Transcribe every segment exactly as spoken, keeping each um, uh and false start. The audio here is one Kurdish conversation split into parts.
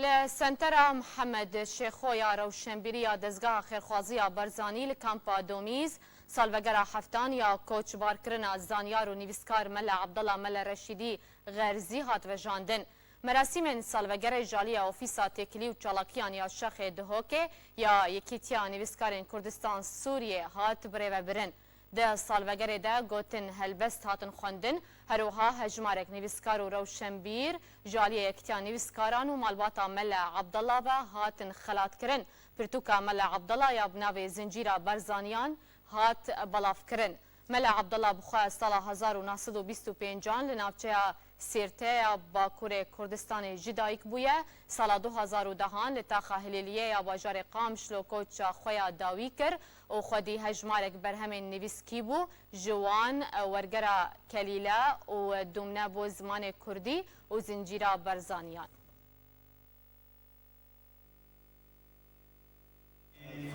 Li Sentera Mihemed Şêxo ya Rewşenbîrî ya Dezgeha Xêrxwazî ya Barzanî li Kampa Domîz, salvegera heftan ya koçbarkirina zanyar û nivîskar Mele Abdullah Mele Reşîdî Xerzî hat vejandin. Merasîmên salvegerê ji alî ya Ofîsa Têkilî û Çalakiyan ya Şexê Duhokê ya Yekîtiya Nivîskarên Kurdistan Sûriyê hat birêvebirin. Di salvegerê de gotin helbest hatin xwendin, her wiha hejmarek nivîskar û rewşenbîr ji aliyê Yekîtiya Nivîskaran û malbata Mele Abdullah ve hatin xelatkirin. Pirtûka Mele Abdullah ya bi navê Zincîra Barzaniyan hat belavkirin. Mele Abdullah bi xwe sala hezar û neh sed û bîst û pêncan li navçeya Sêrte ya Bakurê Kurdistanê ji dayik bûye. Sala du hezar û dehan li taxa Hilêliyê ya bajarê Qamişlo koça xwe ya dawî kir û xwedî hejmarek berhemên nivîskî bû, ji wan wergera Kelîle û Dumne bo zimanê kurdî û Zincîra Barzaniyan.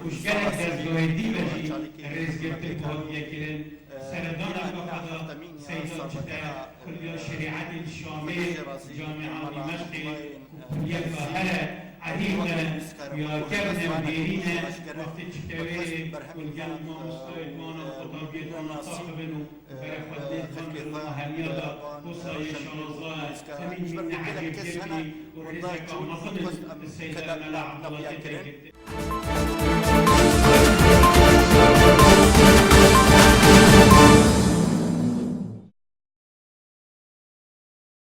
Û ji gelek dezgehê dî ve jî rêzgirtin hatiye kirin. Seredana gafa de Seyda Çiteya Kurdiya Şerîetê li Şamê, Camia Dîmeşqê, ku kulliyeka here erî ne, ya kevne û nêrî ne, wextê çitewê û li gel mamostoyê wana qutabiyê wana saxibin û berê xwe didên van hemiya de, wisa yê şaza, hemî nîne ecêb kevnî û rêzeka mezin li Seyda Mela Abdullah tê girtin.